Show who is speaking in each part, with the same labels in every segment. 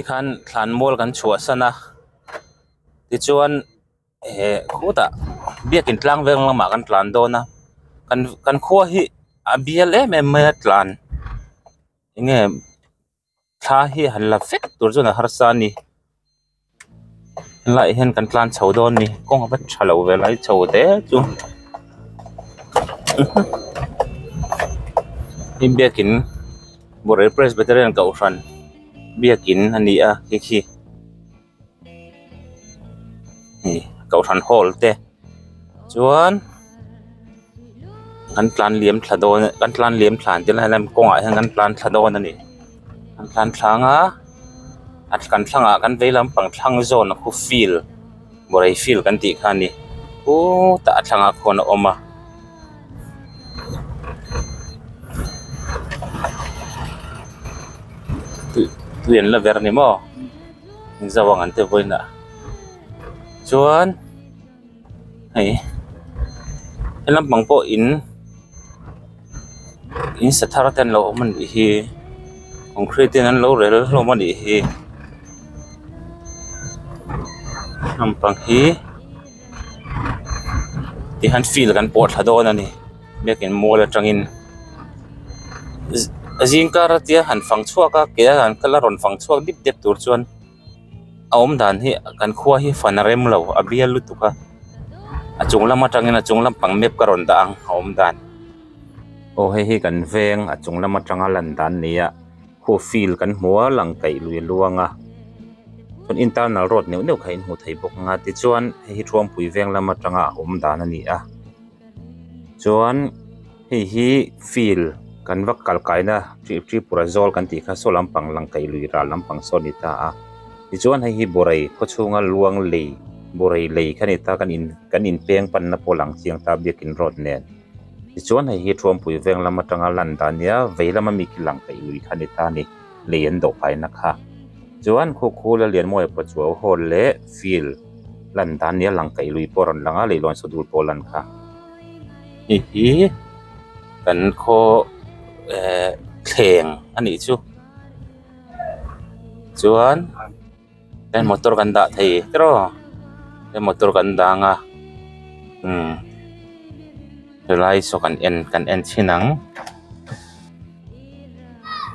Speaker 1: Tikhan thlan mual kan chhuahsan a tichuan eh khutah biakin tlang veng lamah kan tlan dawn a kan kan khua hi a bial em em mai a tlan eng nge thla hi han la vek tur chuan a harsa a ni helaiah hian kan tlan chho dawn a ni kawng a va tha lo ve lai chho te chu hei biakin Bawrhel Presbyterian kohhran biakin a ni a khi khi hei kohhran hall te chuan kan tlan liam thla dawn kan tlan liam thla ang ti lai hian kawngah hian kan tlan thla dawn a ni kan tlan thla anga a kan thlangah kan vei lampang thlang zawn a khu field bawrei field kan tih kha a ni khutah a thlangah khuan a awm a. Tui an la ver a ni maw zo ang an ti vawiinah chuan hei he lampang pawh in in sa thar te an lo awm a nih hi concrete in an lo rel hlawm a nih hi lampang hi tihian field kan pawh thla dawn a ni biakin mual atangin zingkar atia han fang chhuak a ke a han kal a rawn fang chhuak dip dep tur chuan a awm dan hi kan khua hi fan a rem lo a bial lutuk a a chung lam atangin a chung lampang map ka rawn dah ang a awm dan aw hei hi kan veng a chung lam atanga lan dan a ni a khu field kan hmu a lang kaih lui a luang a chuan internal road neuh neuh kha in hmu thei bawk ang a tichuan hei hi thuampui veng lam atanga a awm dan a ni a chuan hei hi field kan va kal kaina Tripura zawl kan tih kha saw lampang lang kaih lui ral lampang saw a ni ta a tichuan hei hi Bawrei khaw chhunga luang lei Bawrei lei kha a ni ta kan in kan inpeng panna pawh a lang chiang ta biakin road nen. Tichuan hei hi Thuampui veng lam atanga lan dan nia vei lama mi khi lang kaih lui kha a ni ta a ni lei an dawh paina kha. Chuan Khukhula Lianmawia Pachuau Hall leh field lan dan nia lang kaih lui pawh a rawn lang a leihlawn saw dul pawh a lan kha. Hei hi kan khaw eh thleng a nih chu chuan he motor kan dah thei tiraw he motor kan dang a umm helai saw kan en kan en chhin ang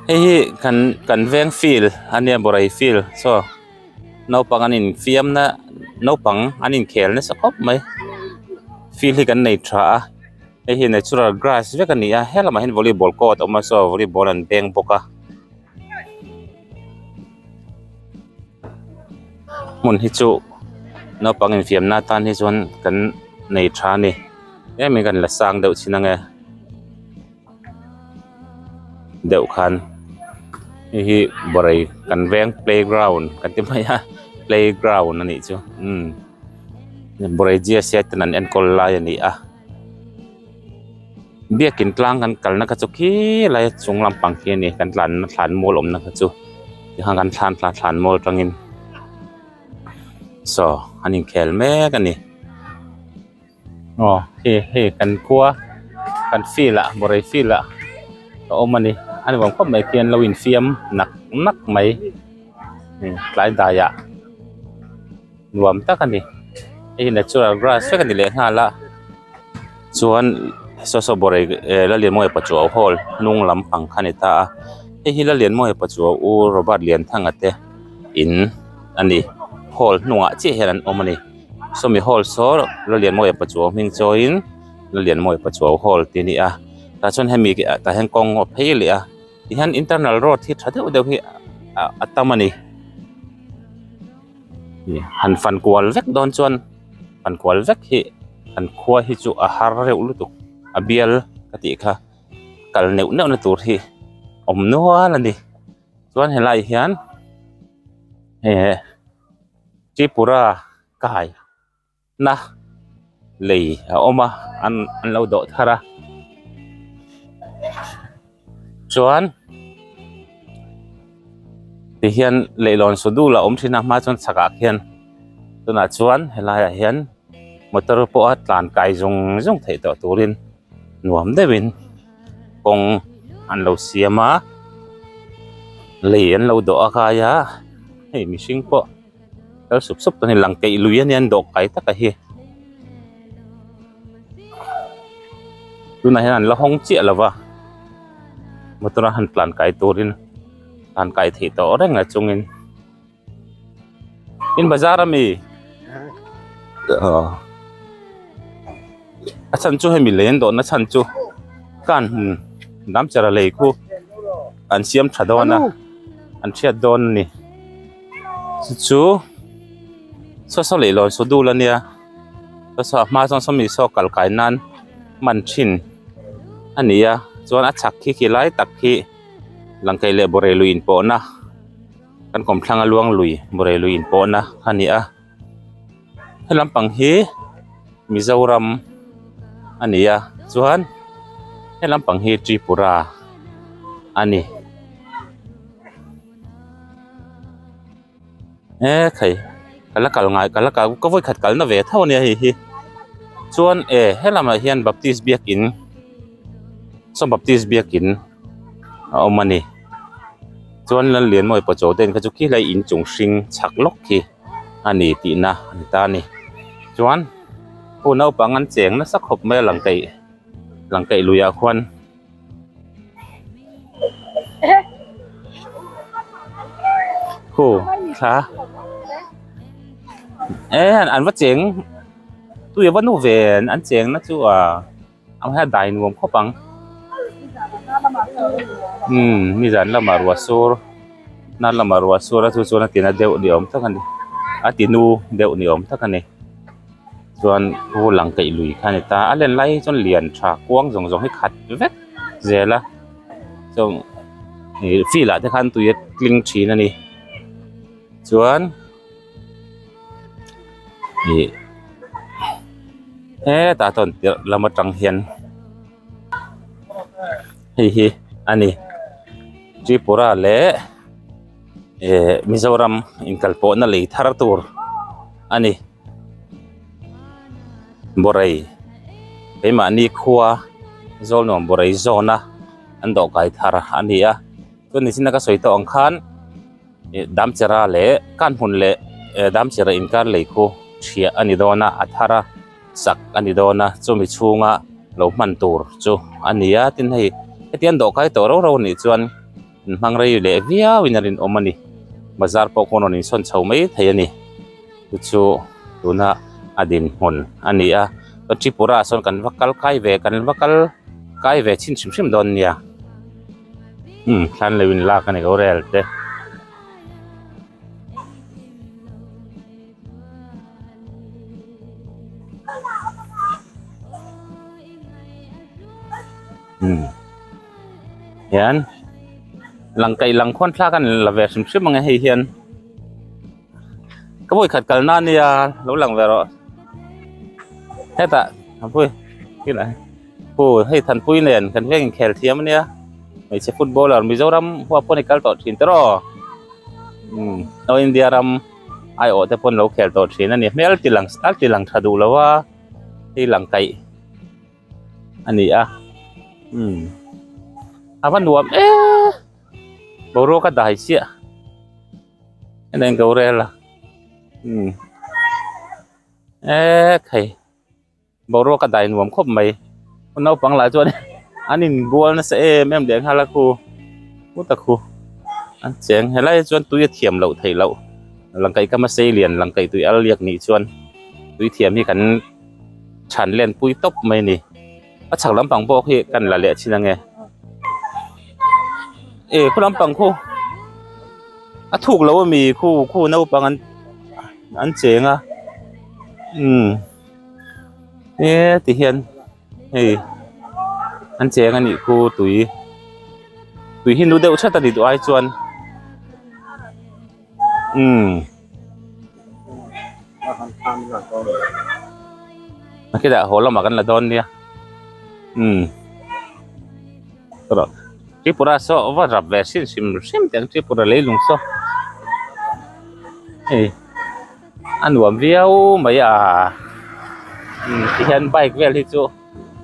Speaker 1: hei hi kan kan veng field a nia bawrei field saw naupang an infiam na naupang an inkhel nasa khawp mai field hi kan nei tha a hei hi natural grass vek a ni a helamah hian volleyball court a awm a saw volleyball an beng bawk a. Hmun hi chu naupang infiamna atan hi chuan kan nei tha a ni tlem in kan la sang deuh chin ange deuh khan hei hi bawrei kan veng playground kan ti mai a playground a nih chu umm bawrei g s a ten an enkawl lai a ni a. Biakin tlang kan kalna kha chu khi lai chung lampang khi a ni kan tlanna thlan mual awmna kha chu tikhan kan thlan thla thlan mual atangin saw an inkhel mek a ni aw hei hei kan khua kan field ah bawrei field ah a awm a ni a ni vang khawp mai khian lo infiam nak nak mai tlai dai ah. Nuam tak a ni hei hi natural grass vek a ni leh nghal a chuan saw saw bawrei eh Lalianmawia Pachuau hall hnung lampang kha a ni ta a hei hi Lalianmawia Pachuau u Robert Lianthanga te in a ni hall hnungah chiah hian an awm a ni sawmi hall saw Lalianmawia Pachuau hming chawiin Lalianmawia Pachuau hall tih a ni a tah chuan hemi tah hian kawng a phei leh a. Tihian internal road hi tha deuh deuh hi a tam a ni han fan kual vek dawn chuan fan kual vek hi an khua hi chu a har reuh lutuk a bial ka tih kha kal neuh neuh na tur hi awm nual a ni chuan helai hian eh Tripura kai. Na lei a awm a an an lo dawh thar a chuan tihian leihlawn su dul a awm thin a hma chuan chhakah khian tunah chuan helaiah hian motor pawh a tlan kai zung zung theih tawh turin nuam deuhin kawng an lo siam a lei an lo dawh a kai a. Hei mihring pawh kal sup sup tawh a ni lang keih lui a nia an dawhkai taka hi. Tunah hian an la hawng chiah lo va motor a han tlan kai turin tlan kai theih tawh reng a chungin in bazar ami aw a chhan chu hemi lei an dawhna chhan chu kan hmun Damchera lei khu an siam tha dawn a an hriat dawn a ni chu chu saw saw leh lawn saw dul a nia. saw a hma chuan sawmi saw kal kai nan hman thin a ni a chuan a chhak khi khi lai tak khi langkaih leh bawrei lui inpawhna kan kawmthlang a luang lui bawrei lui inpawhna a ni a he lampang hi Mizoram a ni a chuan he lampang hi Tripura a ni. E khai ka la kal ngai ka la kal ka vawi khat kalna ve tho ania hei hi chuan e helamah hian baptist biakin saw baptist biakin a awm a ni chuan Lallianmawii pawchaw te kha chu khi lai inchung hring chhak lawk khi a ni tihna a ni ta a ni chuan hu naupang an cheng nasa khawp mai a lang kaih lang kaih luiah khuan. Khu thla e an va cheng tui a va nu ve an cheng na chu a ang hian a dai nuam khawp ang umm nizan lamah ruah sur nan lamah ruah sur a chu chuan a tina deuh ni awm tak a ni a ti nu deuh ni awm tak a ni. Chuan khu lang kaih lui kha a ni ta a len lai hi chuan lian tha kuang zawng zawng hi khat vek zel a chuan ih field ah te khan tui a tling thin a ni chuan ih hetah tawn tirh lam atang hian hei hi a ni Tripura leh eh Mizoram inkalpawhna lei thar tur a ni. Bawrei keimahni khua Zawlnuam Bawrei zawna an dawhkai thar a ni a chuan nichina ka sawi tawh ang khan ih Damchera leh Kanhmun leh eh Damchera inkar lei khu thiah a ni dawn a a thar a sak a ni dawn a chumi chhunga lo hman tur chu a ni a tin hei hetiang an dawhkai tawh rau rau a nih chuan an hmang rei leh viau in a rinawm a ni bazar pawh khawn rawn insawn chho mai thei a ni. Chu chu tuna a dinhmun a ni a Tripura ah sawn kan va kal kai ve kan va kal kai ve chhin hrim hrim dawn nia umm thlan lo in lak a ni lo rel te. Umm hian langkaih lang khawn thlak a ni la ve hrim hrim ang e hei hian. Ka vawi khat kalna ania lo lang ve rawh hetah Thanpui khi lai hu hei Thanpui nen kan veng inkhel thiam ania hmeichhe footballer Mizoram huap pawn i kal tawh thin tiraw umm aw India ram aiawh te pawn lo khel tawh thin a ni hmel ti lang a ti lang tha duh lo a hei lang kaih a ni a umm a va nuam em boruak a dai chiah. Heng ko rel a umm eee thei boruak a dai nuam khawp mai naupang lah chuan an inbual nasa em em leh nghal a khu khu tak khu an cheng helai ah chuan tui a thiam loh theih loh langkaih kam a sei lian langkaih tui al liak nih chuan tui thiam hi kan chhan len pui tawp mai a ni a chhak lampang pawh khi kan la leh thin ange e khu lampang khu a thuk lo ami khu khu naupang an an cheng a umm e ti hian hei an cheng a nih khu tui tui hi nu deuh that a ni duh ai chuan umm khitah haw lamah kan la dawn nia umm rawh Tripura saw va rap ve hrim hrim hrim teh ang Tripura leilung saw hei a nuam viau mai a umm tihian bike vel hi chu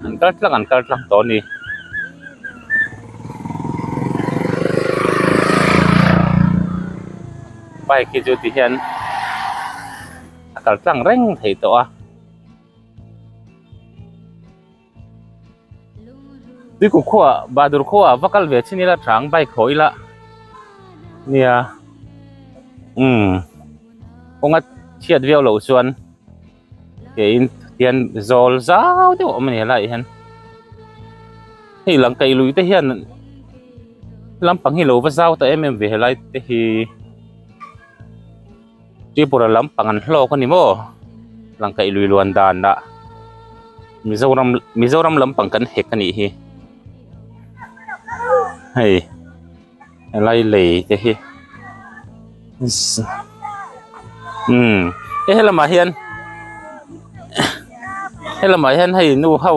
Speaker 1: an kal tlang an kal tlang tawh a ni. Bike hi chu ti hian a kal tlang reng thei tawh a. Tuikuk khuaah Bahdur khuaah va kal ve chin ila tang bike haw ila nia umm kawnga chhiat viau loh chuan ke in hian zawl zau deuh a awm a ni helaiah hian hei lang kaih lui te hian lampang hi lo va zau ta em em ve helai te hi. Tripura lampang an hlawk a ni maw langkaih lui luan danah Mizoram Mizoram lampang kan hek a nih hi hei helai lei te hi umm hei helamah hian helamah hian hei nu ho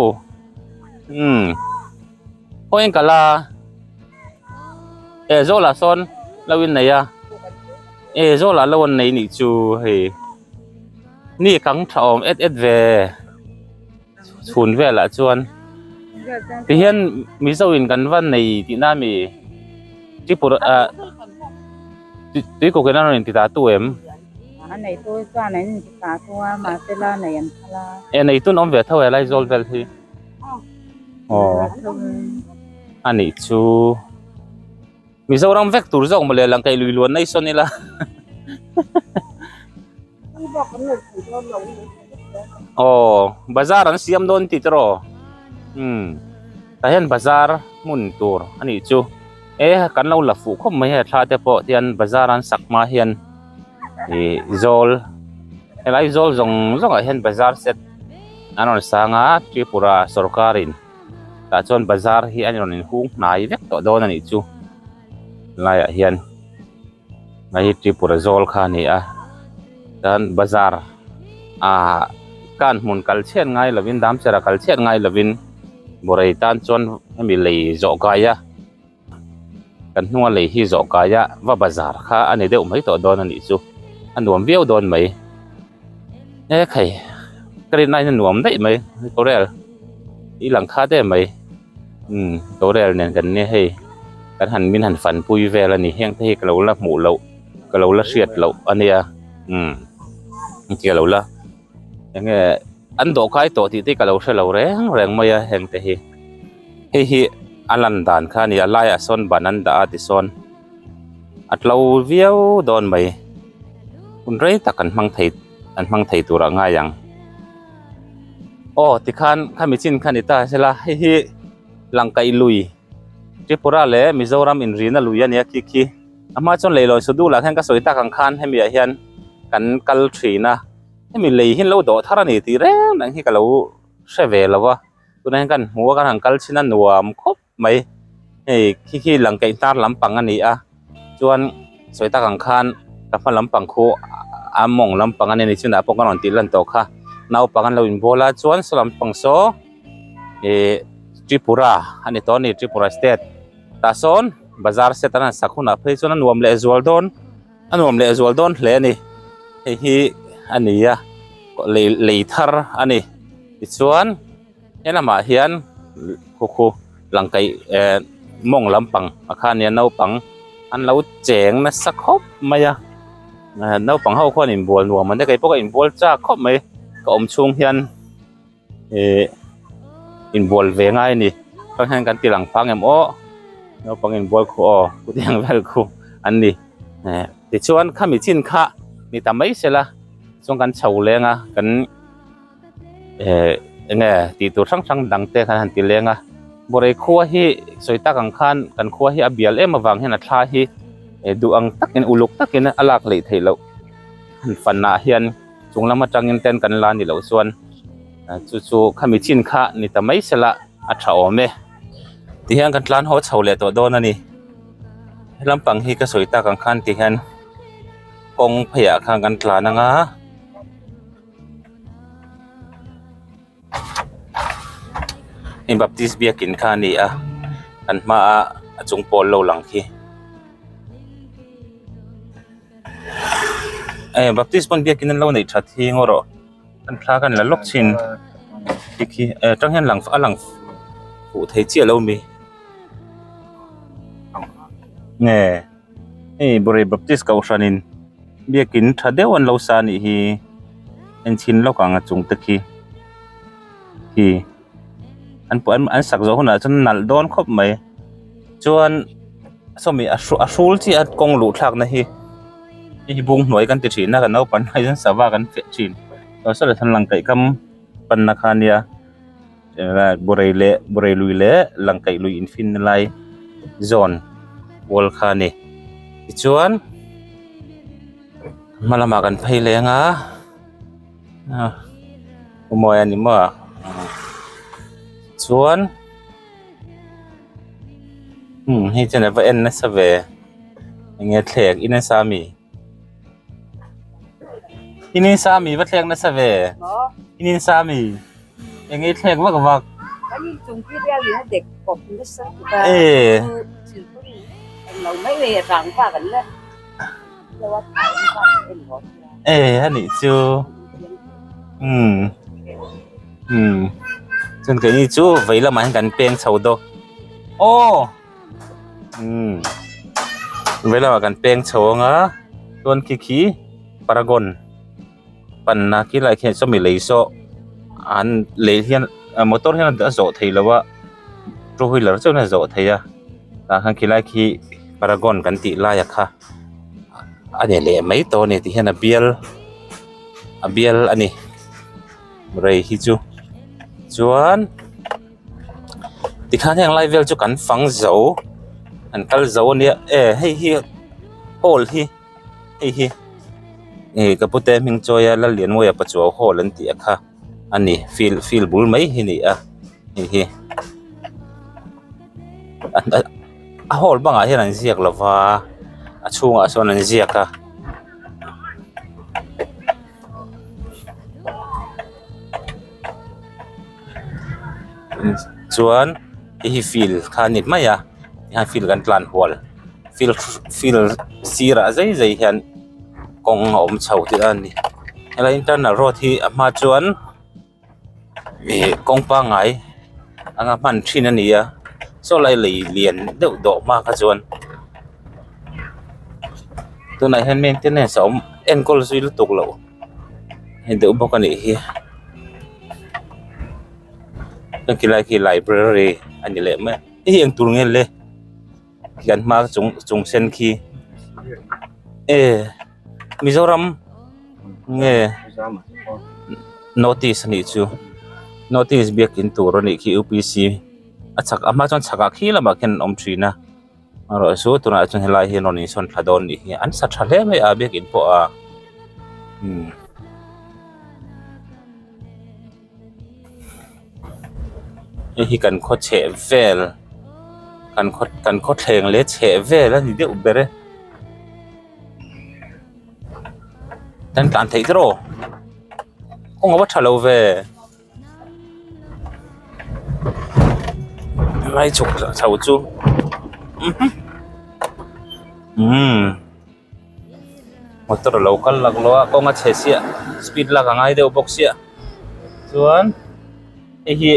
Speaker 1: umm khawi an kal a. E zawlah sawn lo in nei a e zawlah lo an nei nih chu hei ni kang tha awm et et ve chhun velah chuan tihian mizo in kan va nei tihna ami tripura ah tuikawk in a rawn inti ta tu em e nei tun awm ve tho e Laizawl vel hi. Aw a nih chu Mizoram vek tur zawk mawle lang kaih lui luan nai sawn ila aw bazar an siam dawn tih tawh umm tah hian bazar hmun tur a nih chu e kan lo la fuh khawp mai hei a thla te pawh tian bazar an sak hma hian ih zawl helai zawl zawng zawng ah hian bazar set an rawn sang a Tripura sorkar in tah chuan bazar hi an rawn inhung hnai vek tawh dawn a nih chu laiah hian hei hi Tripura zawl kha a ni a chuan bazar ah kan hmun kal chhiat ngai lovin damchera kal chhiat ngai lovin bawrei tan chuan hemi lei zawh kai a. Kan hnunga lei hi zawh kai a va bazar kha a ni deuh mai tawh dawn a nih chu a nuam viau dawn mai e khai ka rin aiin a nuam daih mai kawrel i lang khat em mai umm kawrel nen kan nia hei kan han min han fan pui vel a ni heng te hi ka lo la hmuh loh ka lo la hriat loh a nia umm ka lo la eng nge an dawh kai tawh tih te ka lo hre lo reng reng mai a heng te hi hei hi a lan dan kha a ni a laiah sawn ban an dah a tisawn a tlo viau dawn mai hun rei tak an hmang thei an hmang thei tur ah ngai ang aw tikhan khami chin kha ni ta sela hei hi langkaih lui Tripura leh Mizoram inrina lui a nia khi khi. A hma chuan leilawn su dulah hian ka sawi tak ang khan hemi ah hian kan kal thin a hemi lei hi an lo dawh thar a ni tih reng reng hi ka lo hre ve lo a tunah hian kan hmu a kan han kal chhin a nuam khawp mai hei khi khi lang kaih hnar lampang a ni a chuan sawi tak ang khan ka hma lampang khu a mawng lampang a ni nichinah pawh ka rawn tih lan tawh kha naupang an lo inbual a chuan saw lampang saw ih Tripura a ni tawh a ni Tripura state. Tah sawn bazar set an han sak hunah phei chuan a nuam leh zual dawn a nuam leh zual dawn hle a ni hei hi a ni a lei lei thar a ni tichuan he lamah hian khu khu langkaih eh mawng lampang ah khan nia naupang an lo cheng nasa khawp mai a eh naupang ho khuan inbual nuam an tia keipawh ka inbual chak khawp mai ka awm chhung hian. Ihh inbual ve ngai a ni tah hian kan ti lang phang em aw naupang inbual khu aw chutiang vel khu an ni eh tichuan khami chin kha ni ta mai sela chuan kan chho leng a kan eh eng nge tih tur hrang hrang dang te khan han ti leng a bawrei khua hi sawi tak ang khan kan khua hi a bial em avang hian a thla hi eh duh ang takin uluk takin a lak hleih theih loh han fan ah hian. Chung lam atangin ten kan la ni loh chuan chu chu khami chin kha ni ta mai sela a tha awm e. Tihian kan tlan haw chho leh tawh dawn a ni. He lampang hi ka sawi tak ang khan tihian kawng pheiah khan kan tlan ang a. Hei baptist biakin kha a ni a kan hmaah a chung pawl lo lang khi. Eh baptist pawn biakin an lo neih that hi ngaw rawh an thla khan la lawk thin tikhi eh atang hian lang a lang fuh thei chiah lo mi nge hei bawrei baptist kohhran in. Biakin tha deuh an lo sa anih hi enchhin lawk ang a chung te khi khi an an sak zawh hunah chuan nalh dawn khawp mai chuan sawmi a a hrul chiah a kawng luh thlak na hi hei hi bung hnuai kan ti thin a kan naupang lai hian sava kan feh thin saw leh lang kaih kam panna kha ania Burai leh Burai lui leh Langkaih lui infin na lai zawn wall kha a ni tichuan hma lamah kan phei leng a ah mawi a ni maw chuan umm hei chuan a va en nasa ve enge thlek in nasa ami. In insa mi va thlek nasa ve in insa mi eng ei thlek vak vak e e anih chu umm umm chuan keini chu vei lamah hian kan peng chho dawn aw. Umm vei lamah kan peng chho ang a chuan khi khi paragon panna khi lai khian sawmi lei saw an lei hian motor hian a zawh thei lo a two wheeler chuan a zawh thei a tah khan khilai khi paragon kan tih lai a kha a ni leh mai tawh a ni ti hian a bial a bial a ni rei hi chu chuan. Tikhan heng lai vel chu kan fang zo an kal zo ania e hei hi hall hi hei hi ih ka pute hming chawi a Lallianmawia Pachuau hall an tih a kha a ni field field bul mai hi a ni a hei hi a hall bangah hian an ziak lo va a chhungah sawn an ziak a. Chuan hei hi field kha a ni mai a tihian field kan tlan hual field field sirah zai zai hian kawng a awm chho tih a ni helai internal road hi a hma chuan ih kawng pangngai anga hman thin a ni a saw lai lei lian deuh dawh hma kha chuan tunah hian maintenance a awm enkawl zui lutuk loh. Hei deuh bawk a nih hi heti lai khi library a ni leh mai a hei hi eng tur nge le kan hma chung chung sen khi e Mizoram nge notice a nih chu notice biakin tur a nih khi U P C a chhak a hma chuan chhakah khi lamah khian an awm thin a. Erawh chu tunah chuan helai hi an rawn insawn thla dawn nih hi an sa tha hle mai a biakin pawh a umm hei hi kan khaw chheh vel kan khaw kan khaw thleng leh chheh vel a ni deuh ber e kan tlan theih tiraw kawng a va tha lo ve. Lai chhuk chho chu umm motor a lo kal lak lo a kawng a chhe siah speed lak a ngai deuh bawk siah chuan hei hi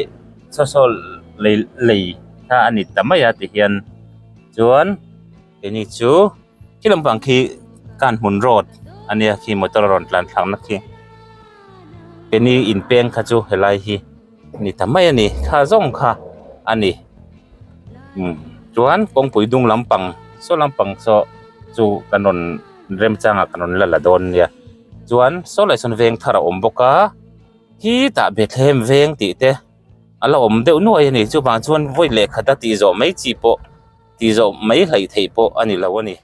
Speaker 1: saw saw lei lei kha a ni ta mai a ti hian chuan keini chu. Khi lampang khi Kanhmun road a nia khi motor a rawn tlan thlakna khi keini inpeng kha chu helai hi a ni ta mai a ni kha zawng kha a ni umm chuan kawngpui dung lampang saw lampang saw chu kan rawn remchangah kan rawn la la dawn nia chuan saw lai sawn veng thar a awm bawk a khi tah Bethlehem veng tih te a la awm deuh nuai a ni chuvang chuan vawi lehkhat a tih zawh mai chi pawh. Tih zawh mai hleih theih pawh a ni lo a ni.